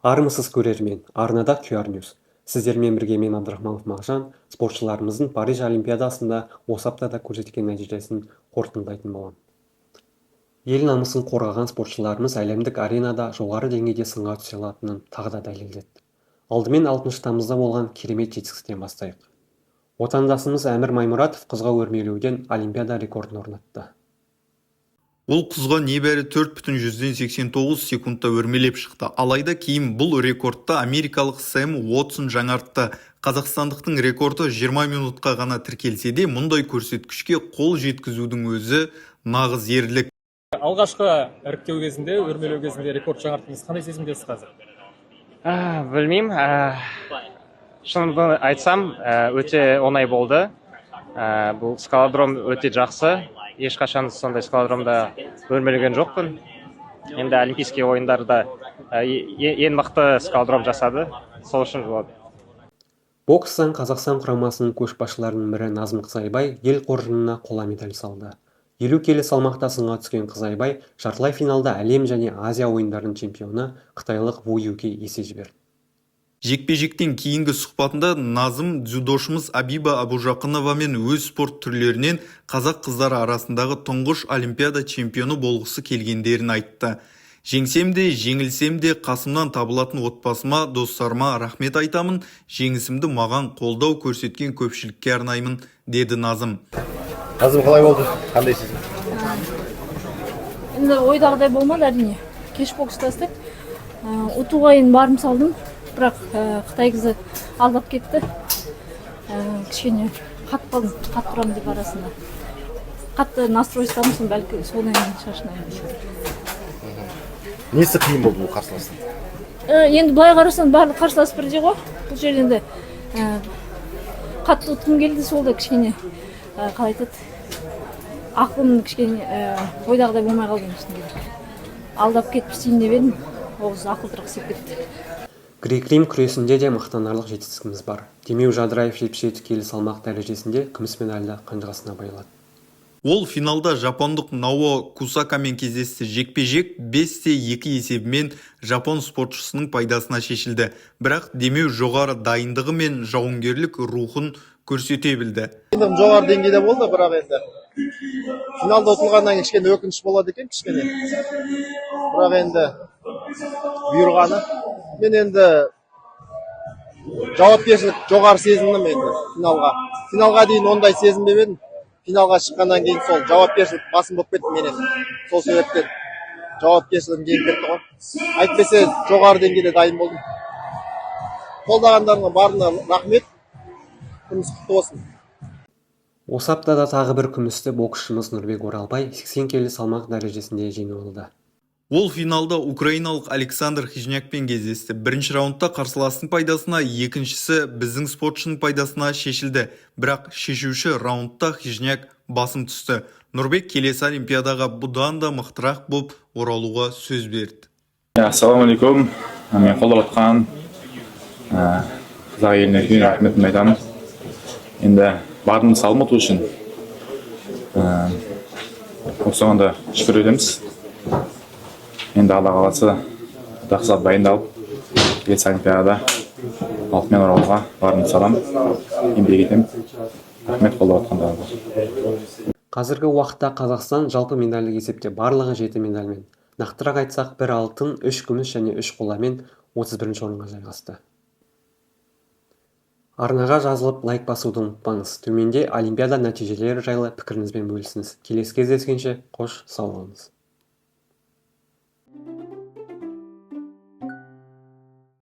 Армысыз, көрермен! Арнада QR News. Сіздермен бірге мен, Абдрахманов Мағжан. Спортшыларымыздың Париж Олимпиадасында осы аптада көрсеткен нәтижесін қорытындылайтын боламын. Ел намысын қорғаған спортшыларымыз әлемдік аренада жоғары деңгейде сынға түсе алатынын тағы да дәлелдеді. Алдымен 6 тамызда болған керемет жетістіктен бастайық. Отандасымыз Әмір Маймұратов құзға өрмелеуден Олимпиада рекордын орнатты. Ол құзға небәрі 4,89 секундта өрмелеп шықты. Алайда кейін бұл рекордты америкалық Сэм Уотсон жаңартты. Қазақстандықтың рекорды 20 минутқа ғана тіркелсе де, мұндай көрсеткішке қол жеткізудің өзі нағыз ерлік. Алғашқы іріктеу кезінде, өрмелеу кезінде рекорд жаңарттыңыз. Қандай сезімдесіз қазір? Білмеймін, шынымды айтсам, өте оңай болды. Бұл скалодром өте жақсы, ешқашан сондай скалодромда өрмелеген жоқпын. Енді Олимпийский ойындарда ең мықты скалодром жасады, сол үшін болады. Бокстан Қазақстан құрамасының көшбасшыларының бірі Назым Қызайбай ел қоржынына қола медаль салды. 50 келі салмақта сынға түскен Қызайбай жартылай финалда әлем және Азия ойындарының чемпионы қытайлық Ву Юге есе жіберді. Жекпе-жектен кейінгі сұхбатында Назым дзюдошымыз Абиба Абужақыновамен өз спорт түрлерінен қазақ қыздары арасындағы тұңғыш Олимпиада чемпионы болғысы келгендерін айтты. «Жеңсем де, жеңілсем де, қасымнан табылатын отбасыма, достарыма рахмет айтамын. Жеңісімді маған қолдау көрсеткен көпшілікке арнаймын», – деді Назым. Назым, қалай болды, қандай сезім? Енді ойдағыдай болмады, әрине. Кеш бокстастық. Ұтуға енді барым салдым, бірақ қытай қызы алдап кетті. Кішкене қатып қалдым, қатты ұрамын деп арасында қатты настрой ұстадым, соны бәлки содан кейін шашына. Несі қиын болды бұл қарсыластың? Енді былай қарасаң, барлық қарсылас бірдей ғой бұл жерде. Енді қатты ұтқым келді, сол да кішкене, қалай айтады, ақылым кішкене ойдағыдай болмай қалды. Енді шыны керек, алдап кетіп істейін деп едім, ол қыз ақылдырақ істеп кетті. Грек-рим күресінде де мақтанарлық жетістігіміз бар. Демеу Жадыраев 77 келі салмақ дәрежесінде күміс медальді қанжығасына байлады. Ол финалда жапондық Нао Кусакамен кездесті. Жекпе-жек 5-2 есебімен жапон спортшысының пайдасына шешілді. Бірақ Демеу жоғары дайындығы мен жауынгерлік рухын көрсете білді. Дайындығым жоғары деңгейде болды, бірақ енді финалда ұтылғаннан кейін кішкене өкініш болады екен кішкене. Бірақ енді бұйырғаны. Мен енді жауапкершілік жоғары сезіндім енді финалға. Финалға дейін ондай сезінбеп едім. Финалға шыққаннан кейін сол жауапкершілік басым болып кетті менен. Сол себептен жауапкершілігім жеңіп кетті ғой. Әйтпесе жоғары деңгейде дайын болдым. Қолдағандарыңа барына рахмет. Күміс құтты болсын. Осы аптада тағы бір күмісті боксшымыз Нұрбек Оралбай 80 келі салмақ дәрежесінде жеңіп алды. Ол финалда украиналық Александр Хижнякпен кездесті. Бірінші раундта қарсыластың пайдасына, екіншісі біздің спортшының пайдасына шешілді. Бірақ шешуші раундта Хижняк басым түсті. Нұрбек келесі Олимпиадаға бұдан да мықтырақ боп оралуға сөз берді. Ассалаумағалейкум! Мен қолдап жатқан қазақ еліне үлкен рахметімді айтамын. Енді барымды салдым ұту үшін. Осыған да шүкір етеміз. Енді Алла қаласа, жақсылап дайындалып, келесі Олимпиадада алтынмен оралуға барымды саламын, еңбек етемін. Рахмет қолдап жатқандарыңызға. Қазіргі уақытта Қазақстан жалпы медальдік есепте барлығы жеті медальмен, нақтырақ айтсақ, бір алтын, үш күміс және үш қоламен 31 орынға жайғасты. Арнаға жазылып, лайк басуды ұмытпаңыз. Төменде Олимпиада нәтижелері жайлы пікіріңізбен бөлісіңіз. Келесі кездескенше қош сау болыңыз.